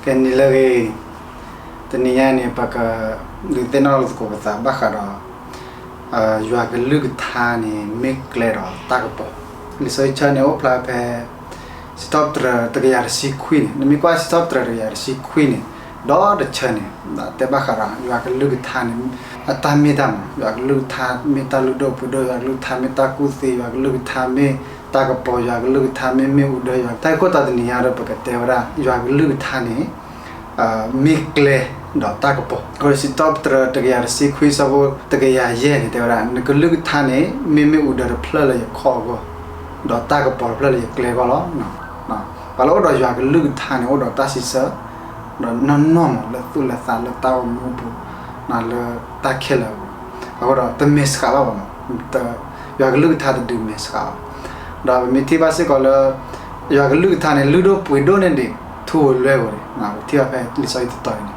ကဲ နံၤလၢအဂ့ၤ, တနံၤညါန့ၣ် ပကဒုးသ့ၣ်နီၣ်လိာ်သကိးပသးဘၣ်ဃးဒီး ယွၤကလုၢ်ကထါန့ၣ် မ့ၢ်ကျဲဒီးတၢ်ကပီၤ. လံာ်စီဆှံဆၢန့ၣ် အိၣ်ဖျါဖဲ စံးထီၣ်ပတြၢၤတကယၤတဆံခွံန့ၣ်, နမ့ၢ်ကွၢ်စံးထီၣ်ပတြၢၤတကယၤတဆံခွံန့ၣ် ဒီတဆၢန့ၣ် တဲဘၣ်ဃးဒီး ယွၤကလုၢ်ကထါန့ၣ် အတၢ်မ့ၢ်တၢ်မၤ, ယွၤကလုၢ်ကထါမ့ၢ်တၢ်လုၢ်ဒိၣ်ပှ့ၤဒိၣ်, ယွၤကလုၢ်ကထါမ့ၢ်တၢ်ကူၣ်သ့, ယွၤကလုၢ်ကထါမ့ၢ်တၢ်ကပီၤ, ယွၤကလုၢ်ကထါမ့ၢ်မ့ၣ်အူဒၢ, ယွၤ တၢ်ဂ့ၢ်ခိၣ်တီတနံၤညါဒီး ပကတဲဝဲဒၣ် ယွၤကလုၢ်ကထါန့ၣ် မ့ၢ်ကျဲဒီးတၢ်ကပီၤ. အဃိ စံးထီၣ်ပတြၢၤတကယၤတဆံခွံ ဆၢဖိတကယၤယဲၢ်န့ၣ် တဲဝဲဒၣ် နကလုၢ်ကထါန့ၣ် မ့ၢ်မ့ၣ်အူဒၢတဖျၢၣ်လၢယခီၣ်အဂီၢ်, ဒီးတၢ်ကပီၤတဖျၢၣ်လၢယကျဲအဂီၢ်လီၤ. ပှၤလၢအိၣ်ဒီးယွၤကလုၢ်ကထါန့ၣ် အိၣ်ဒီးတၢ်စံးဆၢ ဒီးနီၢ်နီၢ်မး လၢသူၣ်လၢသး လၢတၢ်အိၣ်မူအပူၤ, လၢတၢ်ခဲလၢာ်အပူၤ, အဃိဒီးတမဲာ်ဆှးဘၣ်ဘၣ်မး, ယွၤကလုၢ်ကထါတဒုးမဲာ်ဆှးဘၣ်. ဒီးပမ့ၢ်ထံၣ်ဘၣ်စ့ၢ်ကီးလၢ ယွၤကလုၢ်ကထါန့ၣ် လုၢ်ဒိၣ်ပှ့ၤဒိၣ်န့ၢ်ဒံး ထူဧိၤလွဲဧိၤန့ၣ် ပထံၣ်ဘၣ်ဖဲလံာ်စီဆှံတတီၤအံၤ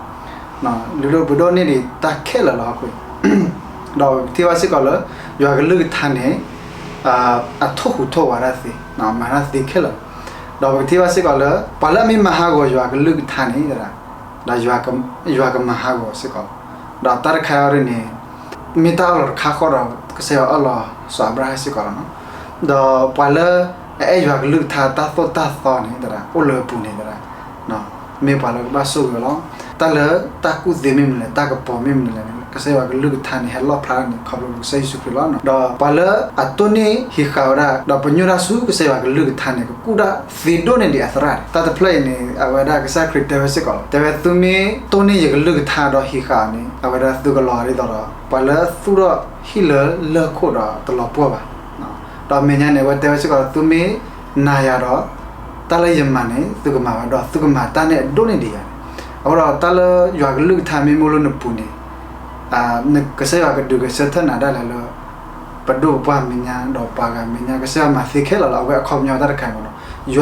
န့ၣ် လုၢ်ဒိၣ်ပှ့ၤဒိၣ်န့ၢ်ဒံးတၢ်ခဲလၢာ်လၢဟီၣ်ခိၣ်အံၤ, ဒီးပထံၣ်ဘၣ်စ့ၢ်ကီးလၢ ယွၤကလုၢ်ကထါန့ၣ် အထိၣ်ဟူးထိၣ်ဝးတၢ်သ့, မၤတၢ်သ့ခဲလၢာ်, ဒီးပကထံၣ်ဘၣ်စ့ၢ်ကီးလၢ ပှၤလၢအမ့ၢ်မၤဟးဂီၤယွၤကလုၢ်ကထါန့ၣ် ဒီးယွၤကမၤဟးဂီၤစ့ၢ်ကီး, ဒီးတၢ်တခါအံၤန့ၣ် မ့ၢ်တၢ်အၢၣ်လီၤတခါဃီဒီး ကစၢ်ယွၤအၢၣ်လီၤစီၤအၤဘြၤဟၣ်စ့ၢ်ကီးလီၤ. ဒီးပှၤလၢအအဲၣ်ယွၤကလုၢ်ကထါတၢ်သိၣ်တၢ်သီန့ၣ် အိၣ်လၢအပူၤန့ၣ် မ့ၢ်ပှၤလၢကဘၣ်ဆိၣ်ဂ့ၤလီၤ. တၢ်လၢတၢ်ကူၣ်သ့မ့ၢ်မနုၤလဲၣ်, တၢ်ကပီၤမ့ၢ်မနုၤလဲၣ်န့ၣ် ကစၢ်ယွၤကလုၢ်ကထါန့ၣ် ဟဲလီၣ်ဖျါန့ၣ် ခီဖျိကစၢ်ယ့ၣ်ၡူးခရံာ်လီၤ. ဒီးပှၤလၢအတိၢ်နီၣ်ဟံးဃာ်ဝဲဒၣ် ဒီးပညိၣ်တၢ်ဆူကစၢ်ယွၤကလုၢ်ကထါန့ၣ် ကကူၣ်တၢ်သ့ဒိၣ်န့ၢ်ဒံးအသရၣ်န့ၣ်, တၢ်တဖျၢၣ်အံၤန့ၣ် အဝဲဒၣ်ကစၢ်ခရံာ်တဲဝဲစ့ၢ်ကီးလီၤ. တဲဝဲသုမ့ၢ်တိၢ်နီၣ်ယကလုၢ်ကထါဒီးဟံးဃာ်န့ၣ် အဝဲဒၣ်သုကလီၤဒ်သိးဒီး ပှၤလၢသူၣ်ထီၣ်ဟံၣ်လၢလၢၢ်ခိၣ်ဒီးတလီၤပှီၢ်ဘၣ်. ဒီးမဲာ်ညါန့ၣ် အဝဲတဲဝဲစ့ၢ်ကီး သုမ့ၢ်နာ်ယၤဒီး တၢ်လၢယမၤန့ၣ် သုကမၤဝဲဒီး သုကမၤတၢ်န့ၣ်အဒိၣ်န့ၢ်ဒံးယၤန့ၣ်, အဃိဒီးတၢ်လၢယွၤကလုၢ်ကထါမ့ၢ်မူလၢနပူၤန့ၣ် ကစၢ်ယွၤကဒုးဂဲၤဆၢထၢၣ်နၤဒၣ်လဲာ်လၢ ပဒိၣ်ပပှၢ်မဲာ်ညါ ဒီးပှၤဂၤမဲာ်ညါ ကစၢ်ယွၤမၤသ့ခဲလၢာ်လီၤ. အဝဲအခီပညီတၢ်တခါအံၤမ့ၢ်နီၤ,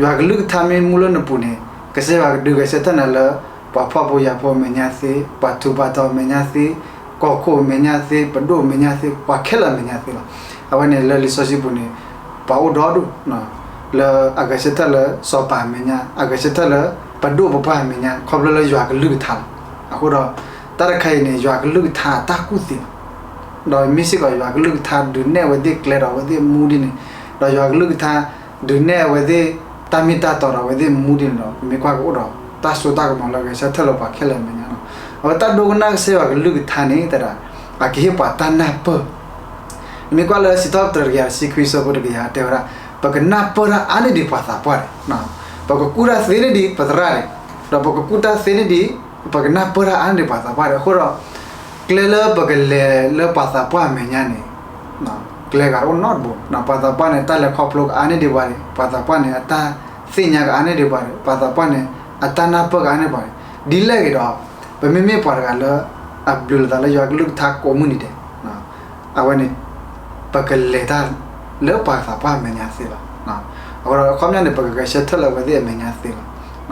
ယွၤကလုၢ်ကထါမ့ၢ်မူလၢနပူၤန့ၣ် ကစၢ်ယွၤကဒုးဂဲၤဆၢထၢၣ်နၤလၢ ပှၤဖှီၣ်ဖိယာ်ဖိမဲာ်ညါသ့, ပှၤထူးပှၤတီၤမဲာ်ညါသ့, ကီၢ်ခိၣ်မဲာ်ညါသ့, ပဒိၣ်မဲာ်ညါသ့, ပှၤခဲလၢာ်မဲာ်ညါသ့လီၤ. အဝဲန့ၣ်လၢလံာ်စီဆှံပူၤန့ၣ် ပှၤအိၣ်ဒီဒူၣ် လၢအဂဲၤဆၢထၢၣ်လၢစီၤပၤအမဲာ်ညါ, အဂဲၤဆၢထၢၣ်လၢပဒိၣ်ပပှၢ်အမဲာ်ညါ ခီဖျိလၢယွၤကလုၢ်ကထါလီၤ. အဃိဒီး တၢ်တခါအံၤန့ၣ် ယွၤကလုၢ်ကထါအတၢ်ကူၣ်သ့လီၤ. ဒီးမ့ၢ်စ့ၢ်ကီးယွၤကလုၢ်ကထါဒုးနဲၣ်အဝဲသ့ၣ်ကျဲဒီးအဝဲသ့ၣ်မူဒ်န့ၣ်, ဒီးယွၤကလုၢ်ကထါဒုးနဲၣ်အဝဲသ့ၣ်တၢ်မ့ၢ်တၢ်တီဒီးအဝဲသ့ၣ်မူဒ်န့ၣ်ဒီး ပမ့ၢ်ကွၢ်ကအိၣ်ဒီးတၢ်စိတၢ်ကမီၤလၢဂဲၤဆၢထၢၣ်လၢပှၤခဲလၢာ်အမဲာ်ညါလီၤ. အဝဲတၢ်ဒိကနၣ်ကစၢ်ယွၤကလုၢ်ကထါန့ၣ် တဲဒၣ် အကဟ့ၣ်ပှၤတၢ်နၢ်ပၢၢ် နမ့ၢ်ကွၢ်လၢစံးထီၣ်ပတြၢၤတကယၤတဆံခွံဆၢဖိတကယၤတဲဝဲဒၣ် ပကနၢ်ပၢၢ်တၢ်အါန့ၢ်ဒံးပှၤသးပှၢ်န့ၣ်, ပကကူၣ်တၢ်သ့န့ၢ်ဒံးပသရၣ်န့ၣ်, ဒီးပကကူၣ်တၢ်သ့န့ၢ်ဒံး, ပကနၢ်ပၢၢ်တၢ်အါန့ၢ်ဒံးပှၤသးပှၢ်န့ၣ်. အဃိဒီး ကျဲလၢပကလဲၤလၢပှၤသးပှၢ်အမဲာ်ညါန့ၣ် ကျဲဂၤအိၣ်နီတဘိ, ပှၤသးပှၢ်န့ၣ် တၢ်လဲၤခီဖျိကအါန့ၢ်ဒံးပှၤန့ၣ်, ပှၤသးပှၢ်န့ၣ် အတၢ်သ့ၣ်ညါကအါန့ၢ်ဒံးပှၤန့ၣ်, ပှၤသးပှၢ်န့ၣ် အတၢ်နၢ်ပၢၢ်ကအါန့ၢ်ပှၤန့ၣ်, ဒ်လဲၣ်ဂ့ၤဒီး ပမ့မ့ၢ်ပှၤတဂၤလၢ အဘျုးလီၤသးလၢယွၤကလုၢ်ကထါကိးမုၢ်နံၤဒဲး အဝဲန့ၣ် ပကလဲၤတၢ်လၢပှၤသးပှၢ်အမဲာ်ညါသ့လီၤ. အဃိဒီးအခီပညီန့ၣ် ပကဂဲၤဆၢထၢၣ်လၢအဝဲသ့ၣ်အမဲာ်ညါသ့လီၤ.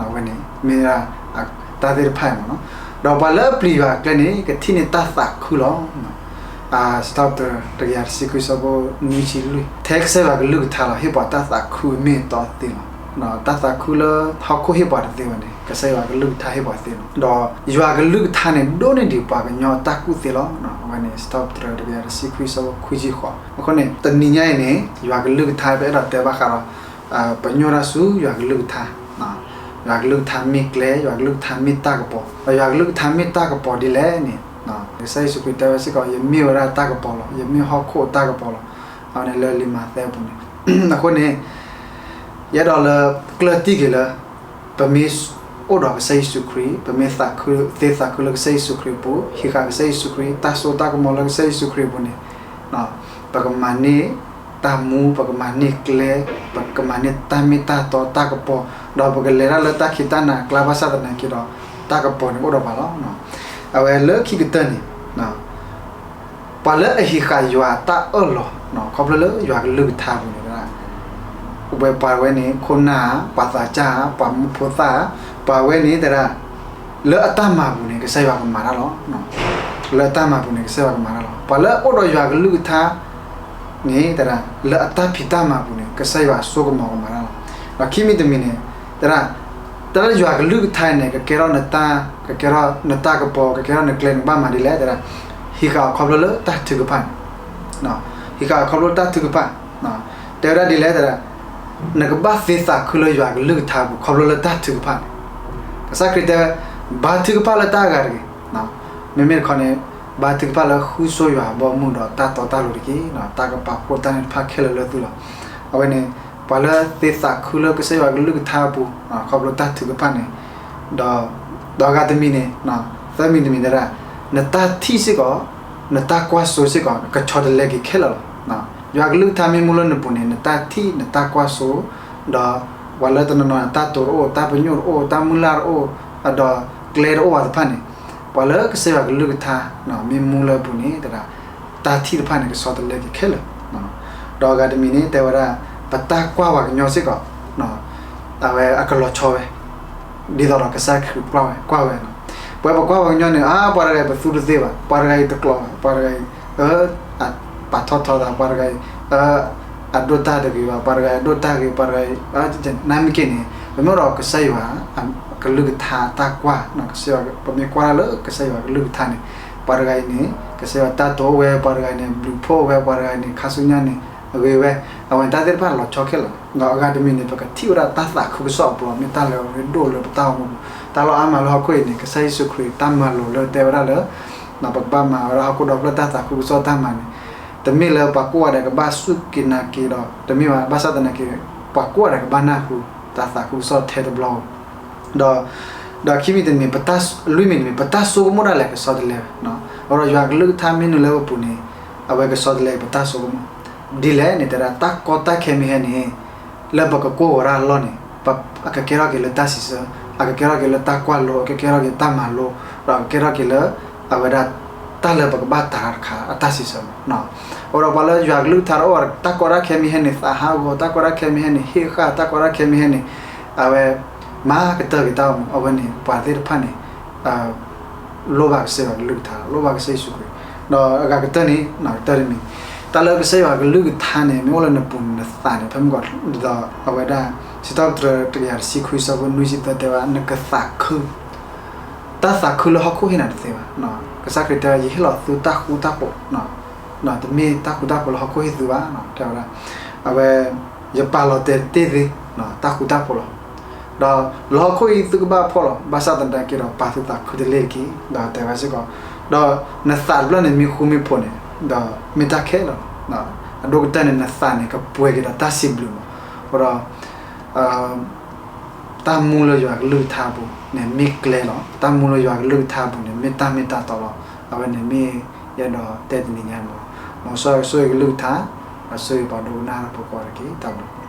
အဝဲန့ၣ်မ့ၢ်ဒၣ် တၢ်သ့ၣ်တဖၣ်အံၤမ့ၢ်နီၤ, ဒီးပှၤလၢအပျံၤယွၤအကျဲန့ၣ် ကထံၣ်န့ၢ်တၢ်သးခုလီၤ. စံးထီၣ်ပတြၢၤတကယၤတဆံခွံဆၢဖိနွံဆံလွံၢ်, ထဲကစၢ်ယွၤကလုၢ်ကထါလီၤ ဟ့ၣ်ပှၤတၢ်သးခုအမ့ၢ်အတီသ့လီၤ. တၢ်သးခုလၢဟီၣ်ခိၣ်ဟ့ၣ်ပှၤတသ့ဘၣ်န့ၣ် ကစၢ်ယွၤကလုၢ်ကထါဟ့ၣ်ပှၤသ့လီၤ. ဒီးယွၤကလုၢ်ကထါန့ၣ် ဒိၣ်န့ၢ်ဒံးပှၤကညီအတၢ်ကူၣ်သ့လီၤ. အဝဲန့ၣ် စံးထီၣ်ပတြၢၤတကယၤတဆံခွံဆၢဖိခွံဆံဃိး. အဃိန့ၣ် တနံၤညါအံၤန့ၣ် ယွၤကလုၢ်ကထါ ပအဲၣ်ဒိးတဲဘၣ်ဃးဒီး ပညိၣ်တၢ်ဆူယွၤကလုၢ်ကထါ, ယွၤကလုၢ်ကထါမ့ၢ်ကျဲ, ယွၤကလုၢ်ကထါမ့ၢ်တၢ်ကပီၤ, ဒီးယွၤကလုၢ်ကထါမ့ၢ်တၢ်ကပီၤဒ်လဲၣ်န့ၣ် ကစၢ်ယ့ၣ်ၡူးခရံာ်တဲဝဲစ့ၢ်ကီး ယမ့ၢ်ဝဲဒၣ်တၢ်ကပီၤလီၤ, ယမ့ၢ်ဟီၣ်ခိၣ်အတၢ်ကပီၤလီၤ. အဝဲန့ၣ်လၢလံာ်မးသဲအပူၤန့ၣ်, အဃိန့ၣ် ယအဲၣ်ဒိးလၢကျၢၢ်တံၢ်က့ၤလၢ ပမ့ၢ်အိၣ်ဒီးကစၢ်ယ့ၣ်ၡူးခရံာ်, ပမ့ၢ်သးခု သ့သးခုလၢကစၢ်ယ့ၣ်ၡူးခရံာ်အပူၤ, ဟံးဃာ်ကစၢ်ယ့ၣ်ၡူးခရံာ် တၢ်စိတၢ်ကမီၤလၢကစၢ်ယ့ၣ်ၡူးခရံာ်အပူၤန့ၣ် ပကမၤန့ၢ်တၢ်မူ, ပကမၤန့ၢ်ကျဲ, ပကမၤန့ၢ်တၢ်မ့ၢ်တၢ်တီတၢ်ကပီၤ, ဒီးပကလဲၤတၢ်လၢတၢ်ခံးတၢ်နၤအကျါဘၣ်ဆၣ်သနာ်က့ဒီး တၢ်ကပီၤန့ၣ်အိၣ်ဒီးပှၤလီၤ. အဝဲလၢခံကတၢၢ်န့ၣ် ပှၤလၢအဟံးဃာ်ယွၤအတၢ်အၢၣ်လီၤ ခီဖျိလၢယွၤကလုၢ်ကထါအပူၤန့ၣ် ဝဲပှၤဝဲန့ၣ် ခိၣ်နၢ်ဧါ, ပှၤသးစၢ်ဧါ, ပှၤမူဖိသၣ်ဧါ, ပှၤဝဲန့ၣ်တဲဒၣ် လၢအတၢ်မၤပူၤန့ၣ် ကစၢ်ယွၤကမၤတၢ်လီၤ. လၢအတၢ်မၤပူၤန့ၣ် ကစၢ်ယွၤကမၤတၢ်လီၤ. ပှၤလၢအအိၣ်ဒီးယွၤကလုၢ်ကထါန့ၣ် တဲဒၣ် လၢအတၢ်ဖံးတၢ်မၤပူၤန့ၣ် ကစၢ်ယွၤအစိကမီၤကမၤတၢ်လီၤ. ဒီးခံမံၤတမံၤန့ၣ် တဲဒၣ် တၢ်လၢယွၤကလုၢ်ကထါန့ၣ် ကကဲထီၣ်နတၢ်, ကကဲထီၣ်နတၢ်ကပီၤ, ကကဲထီၣ်နကျဲနကဘၣ်မၤဒ်လဲၣ် တဲဒၣ်, ဟံးဃာ်အီၤခီဖျိလၢတၢ်ထုကဖၣ်န့ၣ်, ဟံးဃာ်အီၤခီဖျိတၢ်ထုကဖၣ်, တဲဝဲဒၣ်ဒ်လဲၣ် တဲဒၣ်, နကဘၣ်သ့သးခုလၢယွၤကလုၢ်ကထါအပူၤ ခီဖျိလၢတၢ်ထုကဖၣ်န့ၣ်, ကစၢ်ခရံာ်တဲဝဲ, ဘါထုကဖၣ်လၢတၢ်အဂၤတဂ့ၤ, မ့မ့ၢ်တခီန့ၣ်, ဘါထုကဖၣ်လၢဃုဆိယွၤအဘီအမုၢ်ဒီးတၢ်တီတၢ်လိၤတက့ၢ်, တၢ်ကပာ်ဖှိၣ်တၢ်န့ၣ်တဖၣ်ခဲလၢာ်လၢသုလီၤ. အဝဲန့ၣ်, ပှၤလၢသ့သးခုလၢကစၢ်ယွၤကလုၢ်ကထါအပူၤ, ခီဖျိတၢ်ထုကဖၣ်န့ၣ်, ဒီး, ဒီးအဂၤတမံၤန့ၣ်, သၢမံၤတမံၤတဲဒၣ်, နတၢ်ထံၣ်စ့ၢ်ကီး, နတၢ်ကွၢ်စိစ့ၢ်ကီး ကဆီတလဲက့ၤခဲလၢာ်လီၤ. ယွၤကလုၢ်ကထါမ့ၢ်မူလၢနပူၤန့ၣ် နတၢ်ထံၣ် နတၢ်ကွၢ်စိ, ဒီးပှၤလၢတနီၤနီၤန့ၣ် တၢ်တိာ်တအိၣ်, တၢ်ပညိၣ်တအိၣ်, တၢ်မုၢ်လၢ်တအိၣ်, ဒီးကျဲတအိၣ်ဘၣ်တဖၣ်န့ၣ်, ပှၤလၢကစၢ်ယွၤကလုၢ်ကထါ, မ့ၢ်မူလၢအပူၤန့ၣ် တဲဒၣ်, တၢ်ထံၣ်တဖၣ်န့ၣ် ကဆီတလဲက့ၤခဲလၢာ်. ဒီးအဂၤတမံၤန့ၣ် တဲဝဲဒၣ်, ပတၢ်ကွၢ်ပှၤကညီစ့ၢ်ကီး, အဝဲအကလီၤဆီဝဲ ဒ်သိးဒီးကစၢ်ခရံာ်ကွၢ်ဝဲ, ကွၢ်ဝဲနီၤ. ပဝဲပကွၢ်ပှၤကညီန့ၣ် အါ ပှၤတဂၤအံၤပသူတသ့ဘၣ်, ပှၤတဂၤအံၤတကျိၤဘၣ်, ပှၤတဂၤအံၤ, အ, ပာ်ထီၣ်ထီသး, ပှၤတဂၤအံၤ, အ, အဒိၣ်တၢ်တဂ့ၤဘၣ်, ပှၤတဂၤအံၤအဒိၣ်တၢ်ဂ့ၤ, ပှၤတဂၤအံၤ, နမ့ၢ်က့န့ၣ် ပမ့ၢ်အိၣ်ဒီးကစၢ်ယွၤ, ကလုၢ်ကထါတၢ်ကွၢ်, ကစၢ်ယွၤ, ပမ့ၢ်ကွၢ်တၢ်လၢကစၢ်ယွၤကလုၢ်ကထါန့ၣ်, ပှၤတဂၤအံၤန့ၣ် ကစၢ်ယွၤတၢ်တိာ်အိၣ်ဝဲ, ပှၤတဂၤအံၤန့ၣ် ဘျုးဖှိၣ်ဝဲ, ပှၤတဂၤအံၤန့ၣ် ခါဆူညါန့ၣ် အဂ့ၤဝဲ, အဝဲန့ၣ်တၢ်သ့ၣ်တဖၣ်လီၤဆီခဲလၢာ်. ဒီးအဂၤတမံၤန့ၣ် ပကထံၣ်ဝဲဒၣ်တၢ်သးခုကစီၣ်အပူၤလီၤ, မ့ၢ်တၢ်လၢအရ့ဒိၣ်လၢပတၢ်အိၣ်မူပူၤ, တၢ်လီၤအါမးလၢဟီၣ်ခိၣ်အံၤန့ၣ် ကစၢ်ယ့ၣ်ၡူးခရံာ်တၢ်မၤလိာ်လၢတဲဝဲဒၣ်လၢ ပကဘၣ်မၤဝဲဒၣ်ဟီၣ်ခိၣ်ဒီဖျၢၣ်တၢ်သးခုကစီၣ်တၢ်မၤန့ၣ်, တမ့ၢ်လၢပှၤကိးဂၤဒဲးကဘၣ်စူၢ်က့ၤနာ်က့ၤဒီး တမ့ၢ်ဘၣ်, ဘၣ်ဆၣ်သနာ်က့ ပှၤကိးဂၤဒဲးကဘၣ်နၢ်ဟူတၢ်သးခုကစီၣ်ထဲတဘျီဧိၤ, ဒီး, ဒီးခံမံၤတမံၤ, လွံၢ်မံၤတမံၤ ပတၢ်ဆိကမိၣ်ဒၣ်လဲာ်ကဆီတလဲဝဲ, အဃိဒီးယွၤကလုၢ်ကထါမ့ၢ်နုာ်လၢပပူၤန့ၣ် အဝဲကဆီတလဲပတၢ်ဆိကမိၣ်, ဒ်လဲၣ်န့ၣ် တဲဒၣ်တၢ်ကီတၢ်ခဲမ့ၢ်ဟဲန့ၣ် လၢပကကိၢ်ဂီၤတၢ်အလီၢ်န့ၣ်, အကကဲထီၣ်က့ၤလၢတၢ်စံးဆၢ, အကကဲထီၣ်က့ၤလၢတၢ်ကွၢ်လိ, အကကဲထီၣ်က့ၤတၢ်မၤလိ, ဒီးအကကဲထီၣ်က့ၤလၢ အဝဲဒၣ် တၢ်လၢပကဘၣ်တၢ်တခါအတၢ်စံးဆၢမး, အဃိဒီးပှၤလၢယွၤကလုၢ်ကထါတအိၣ် တၢ်ကီတၢ်ခဲမ့ၢ်ဟဲန့ၣ် သးဟးဂီၤ, တၢ်ကီတၢ်ခဲမ့ၢ်ဟဲန့ၣ် ဟ့ၣ်ဃၣ်, တၢ်ကီတၢ်ခဲမ့ၢ်ဟဲန့ၣ် အဝဲ မၤကတၢၢ်က့ၤတၢ်အိၣ်မူ, အဝဲန့ၣ် ပှၤသ့ၣ်တဖၣ်န့ၣ် လိၣ်ဘၣ်ကစၢ်ယွၤကလုၢ်ကထါ, လိၣ်ဘၣ်ကစၢ်ယ့ၣ်ၡူးခရံာ်, ဒီးအဂၤကတၢၢ်န့ၣ်, ကတၢၢ်တမံၤ, တၢ်လၢကစၢ်ယွၤကလုၢ်ကထါန့ၣ် မ့ၢ်အိၣ်လၢနပူၤနသးန့ၣ် ဖဲမုၢ်ကီး, ဒီးအဝဲဒၣ် စံးထီၣ်ပတြၢၤ တကယၤတဆံခွံဆၢဖိနွံဆံသၢ တဲဝဲ နကသးခု, တၢ်သးခုလၢဟီၣ်ခိၣ်ဟ့ၣ်နၤတသ့ဘၣ်, ကစၢ်ခရံာ်တဲ ယဟ့ၣ်လီၤသုတၢ်ဃူတၢ်ဖိး, တမ့ၢ်တၢ်ဃူတၢ်ဖိးလၢဟီၣ်ခိၣ်ဟ့ၣ်သုဘၣ်, တဲဝဲဒၣ်, အဝဲ ယပာ်လီၤတဲာ်တ့ၢ်သု တၢ်ဃူတၢ်ဖိးလီၤ. ဒီးလၢဟီၣ်ခိၣ်အံၤသုကဘၣ်ဖှီၣ်လီၤ, ဘၣ်ဆၣ်သနာ်က့ဒီး ပာ်သုသးခုတလ့ၢ်တက့ၢ်, ဒီးတဲဝဲစ့ၢ်ကီး, ဒီးနသးတဖျၢၣ်န့ၣ် မ့ၢ်ဃူမ့ၢ်ဖိးန့ၣ်, ဒီးမ့ၢ်တၢ်ခဲလၢာ်လီၤ. အဒိၣ်ကတၢၢ်န့ၣ် နသးန့ၣ် ကပှဲၤက့ၤဒီးတၢ်စံးဘျုးမး, အဃိဒီး တၢ်မူလၢယွၤကလုၢ်ကထါအပူၤန့ၣ် မ့ၢ်ကျဲလီၤ. တၢ်မူလၢယွၤကလုၢ်ကထါအပူၤန့ၣ် မ့ၢ်တၢ်မ့ၢ်တၢ်တီလီၤ. အဝဲန့ၣ်မ့ၢ်ယအဲၣ်ဒိးတဲတနံၤညါန့ၣ်လီၤ. မ်ကစၢ်ယွၤကဆိၣ်ဂ့ၤကလုၢ်ကထါ, ဒီးဆိၣ်ဂ့ၤပှၤဒိကနၣ်တၢ်ဖိကိးဂၤဒဲးတက့ၢ်. တၢ်ဘျုး